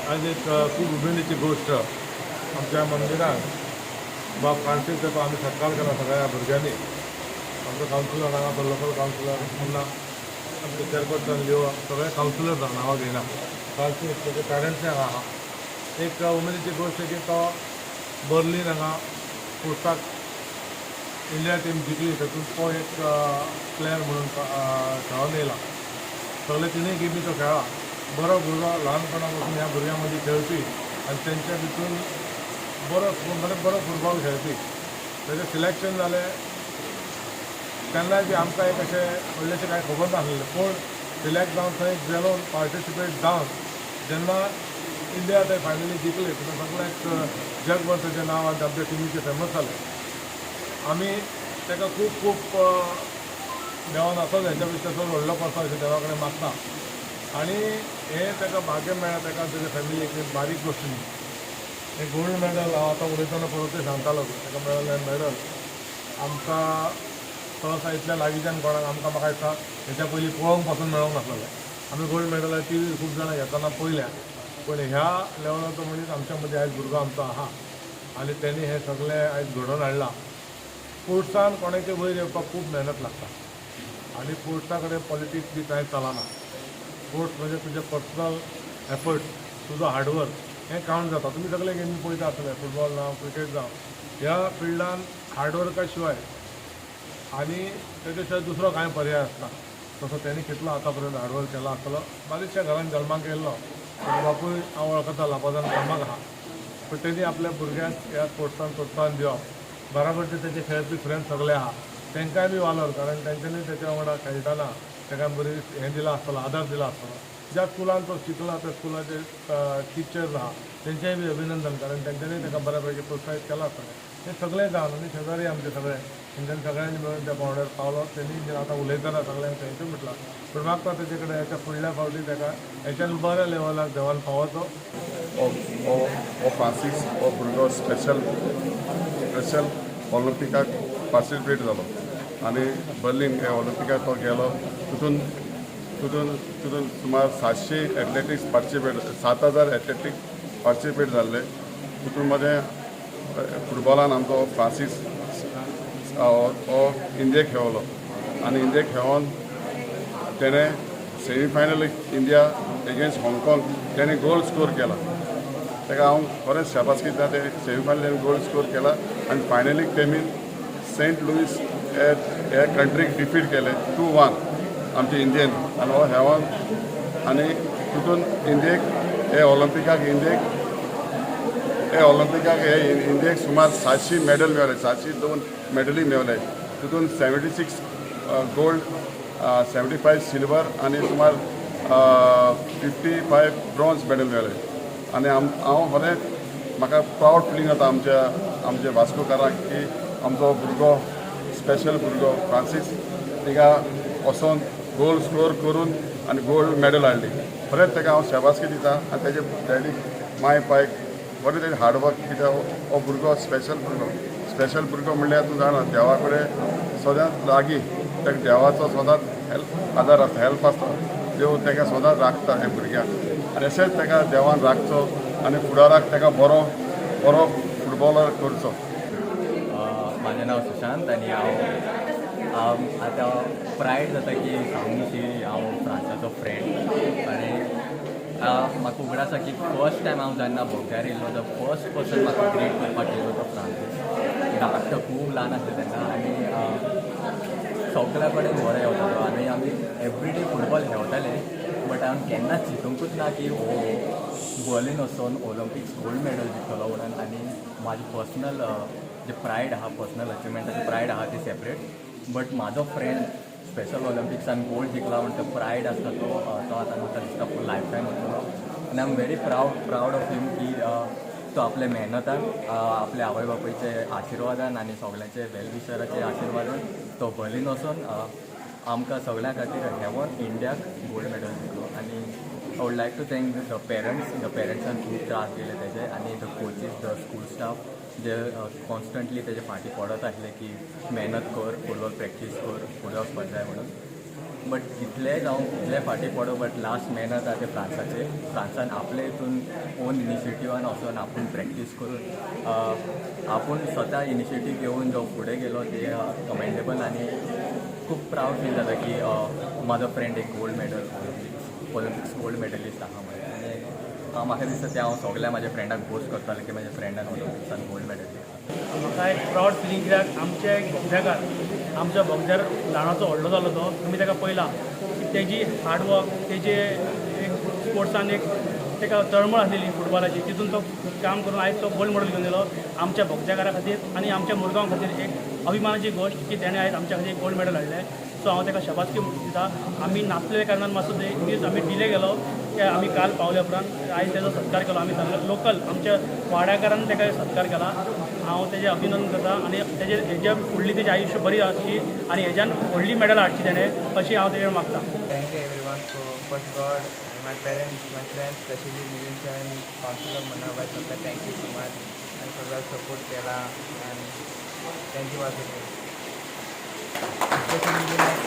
आज एक खूब उमेदीची गोश्ट. आमच्या मंदिरान बाब फ्रांसीस ताचो आमी सत्कार केला सगळ्या भुरग्यांनी. आमचो कावन्सिलर हांगा, तो लोकल कावन्सिलर मुन्ना, आमचे चेअरपर्सन लिओ, सगळे कावन्सिलर्स आहा, नांवां घेयना. फ्रांसीस, तेजे पॅरंट्सय हांगा आहा. एक उमेदीची गोश्ट की तो बर्लीन हांगा स्पोर्ट्साक इंडिया टीम जिखली, तातूंत तो एक प्लेयर म्हणून खेळोन येयला. सगळे तिनूय गेमी तो खेळ्ळा. बरो भुरगो, ल्हानपणा पासून ह्या भुरग्यां मदीं खेळपी आनी तेंच्या भितून बरो, म्हणजे बरो फुटबॉल खेळपी. तेजें सिलेक्शन जालें तेन्नाय बी आमकां एक अशें व्हडलेशें कांय खबर नासलें, पूण सिलेक्ट जावन थंय गेलो, पार्टिसिपेट जावन जेन्ना इंडिया थंय फायनली जिखले तेन्ना सगळ्याक जगभर तेजें नांव आनी आमच्या टिमीचें फेमस जालें. आमी ताका खूब खूब देवान असोच हेच्या पेक्षा चड व्हडलो करचो अशें देवा कडेन मागता. आनी हें ताका भाग्य मेळ्ळें, ताका, तेज्या फॅमिलीक, एक बारीक गोश्ट न्ही. हें गोल्ड मेडल हांव आतां उलयतना परतूय सांगतालो, ताका मेळिल्लें मेडल आमकां सहसा इतल्या लागींच्यान कोणाक आमकां, म्हाका दिसता, हेच्या पयलीं पळोवंक पासून मेळोंक नासलेलें. आमी गोल्ड मेडल टिवीर खूब जाणां घेतना पळयल्या, पूण ह्या लेवलाचो मनीस आमच्या मदीं आयज भुरगो आमचो आहा आनी तेणी हें सगळें आयज घडोवन हाडलां. स्पोर्ट्सान कोणाचे वयर येवपाक खूब मेहनत लागता आनी स्पोर्ट्सा कडेन पॉलिटिक्स बी कांय चलना. स्पोर्ट्स म्हणजे तुजें पर्सनल एफर्ट्स, तुजो हार्डवर्क हें कावंट जाता. तुमी सगळे गेमी पळयता आसतले, फुटबॉल जावं, क्रिकेट जावं, ह्या फिल्डान हार्डवर्का शिवाय आनी तेच्या शिवाय दुसरो कांय पर्याय आसना. तसो तेणी कितलो आतां पर्यंत हार्डवर्क केला आसतलो. बारीकशा घरान जल्माक येयल्लो. ताजो बापूय हांव वळखता, लापाजान कामाक आहा. पूण तेणी आपल्या भुरग्यांक ह्या स्पोर्ट्सान प्रोत्साहन दिवप, बराबर ते तेजे खेळपी फ्रेंड सगळे आहा, तांकांय बी वालोर, कारण तेंच्यांनी तेच्या वांगडा खेळटना ताका बरी हें दिलां आसतलो, आदार दिला आसतलो. ज्या स्कुलान तो शिकला त्या स्कुलाचे टिचर्स आहा, तेंचेंय बी अभिनंदन, कारण तेंच्यांनी ताका बऱ्या पैकी प्रोत्साहीत केलां आसतलें. हें सगळें जावन आनी शेजारी आमचे सगळे, तेंच्यांनी सगळ्यांनी मेळून त्या पावंड्यार पावलो. तेणी आतां उलयतना सगळ्यांक thank you म्हटलां. पूण मागता तेजे कडेन, हेच्या फुडल्या फावटी ताका हेच्यान बऱ्या लेवलाक देवान पावोचो. हो हो हो फ्रांसीस हो भुरगो स्पेशल स्पेशल ऑलिंपिकाक पार्टिसिपेट जालो आनी बर्लीन हे ऑलिंपिकाक तो गेलो. तितून तितून तितून सुमार 700 एथलेटिक्स पार्टिसिपेट, 7000 एथलेटिक्स पार्टिसिपेट जाल्ले. तितून मदें फुटबॉलान आमचो फ्रांसीस हो इंडियेक खेळलो आनी इंडियेक खेळोन तेणें सेमी फायनलीक इंडिया एगेन्स्ट हाँगकाँग तेणें गोल स्कोर केला. ताका हांव खरेंच शाबासकी दिता. ते सेमी फायनल गोल स्कोर केला आनी फायनलीक तेमी सेंट लुईस हे हे कंट्रीक डिफीट केले 2-1 आमचे इंडियन. आनी हो हेवन आनी तितून इंडियेक हे ऑलिंपिकाक इंडियेक हे ऑलिंपिकाक हे इंडियेक सुमार 700 मॅडल मेवले, 702 मॅडली मेवले. तितून 76 गोल्ड, 75 सिल्वर आनी सुमार 55 ब्रॉन्ज मॅडल मेवले. आनी हांव खरेंच म्हाका प्रावड फिलींग जाता आमच्या आमच्या वास्कोकारांक की आमचो भुरगो, स्पेशल भुरगो फ्रांसीस तिका वचोन गोल स्कोर करून आनी गोल्ड मॅडल हाडली. खरेंच ताका हांव शाबासकी दिता आनी तेजे डॅडीक, माय पायक. बरें तेजें हार्डवर्क, कित्याक हो भुरगो स्पेशल भुरगो. स्पेशल भुरगो म्हणल्यार तूं जाणा, देवा कडेन सदांच लागीं, ताका देवाचो सदांच हेल्प, आदार आसता, हेल्प आसता. देव ताका सदांच राखता हे भुरग्यांक आनी अशेंच ताका देवान राखचो आनी फुडाराक ताका बरो बरो फुटबॉलर करचो. म्हाजें नांव सुशांत आनी हांव आतां प्रायड जाता की सांगूशी हांव फ्रांसाचो फ्रेंड. आनी म्हाका उगडास आसा की फर्स्ट टायम हांव जेन्ना बोगद्यार येयल्लो, तो फर्स्ट पर्सन म्हाका ग्रीट करपाक येयलो तो फ्रांसीस. धाकटो, खूब ल्हान आसलें तेन्ना आनी सगल्या कडेन बरो येवतालो आनी आमी एवरीडे फुटबॉल खेळटाले. बट हांवें केन्नाच चिंतूंकूच ना की हो बर्लीन वचोन ऑलिंपिक्स गोल्ड मेडल जिखतलो म्हणून. आनी म्हाजी पर्सनल जे प्रायड आहा, पर्सनल अचिवमेंटाची प्रायड आहा ती सेपरेट, बट म्हाजो फ्रेंड स्पेशल ऑलिंपिक्सान गोल्ड जिखला म्हण तो प्रायड आसता तो तो आतां म्हाका दिसता फूल लायफ टायम उरतलो. आनी I am very proud of him की तो आपल्या मेहनतान, आपल्या आवय बापायचे आशिर्वादान आनी सगल्यांचे वेल विशराचे आशिर्वादान तो बर्लीन वचोन आमकां सगळ्यां खातीर हेवोन इंडियाक गोल्ड मेडल जिखलो. आनी I would like to thank the parents, the पेरंट्सान खूब त्रास दिले तेजे आनी the coaches, the school staff J constantly तेजे फाटीं पडत आसले की मेहनत कर, फुटबॉल प्रॅक्टीस कर, फुडें वचपाक जाय म्हणून. बट कितलेय जावं, कितले फाटीं पडो, बट लास्ट मेहनत आहा ते फ्रांसाचे. फ्रांसान आपले हितून ओन इनिशिएटिवान वचोन आपूण प्रॅक्टीस करून, आपूण स्वता इनिशिएटीव घेवन जो फुडें गेलो ते कमेंडेबल. आनी खूब प्रावड फील जाता की म्हाजो फ्रेंड एक gold medal, Olympics gold medalist आहा म्हणून. आनी म्हाका दिसता तें हांव सगल्या म्हाज्या फ्रेंडाक बोस्ट करतालें की म्हाज्या फ्रेंडान ऑलिम्पिक्सान गोल्ड मेडल जिखला. म्हाका एक प्रावड फिलींग, कित्याक आमचे एक बोगद्याकार, आमच्या बोगद्यार ल्हानाचो व्हडलो जालो तो, आमी ताका पळयला की तेजी हार्डवर्क, तेजे एक स्पोर्ट्सान एक ताका तळमळ आसलेली फुटबॉलाची, तितून तो काम करून आयज तो गोल्ड मॅडल घेवन येयलो. आमच्या बोगद्याकारा खातीर आनी आमच्या मुरगांव खातीर एक अभिमानाची गोश्ट की तेणें आयज आमच्या खातीर गोल्ड मॅडल हाडलें. सो हांव ताका शाबासकी दिता. आमी नासलेल्या कारणान मातसो एक दीस आमी डिले गेलो. ते आमी काल पावल्या उपरांत आयज तेजो सत्कार केलो आमी सगळे लोकल, आमच्या वाड्याकारान ताका सत्कार केला. हांव तेजें अभिनंदन करता आनी तेजे हेज्या फुडली तेजें आयुश्य बरी आसची आनी हेज्यान व्हडली मेडलां हाडची तेणें, अशी हांव तेजेर मागता. Thank you everyone for first God, my parents, my friends, especially Milind sir and councillor Munna bhai, सगळ्या thank you so much आणि सगळा सपोर्ट केला आणि thank you. Specially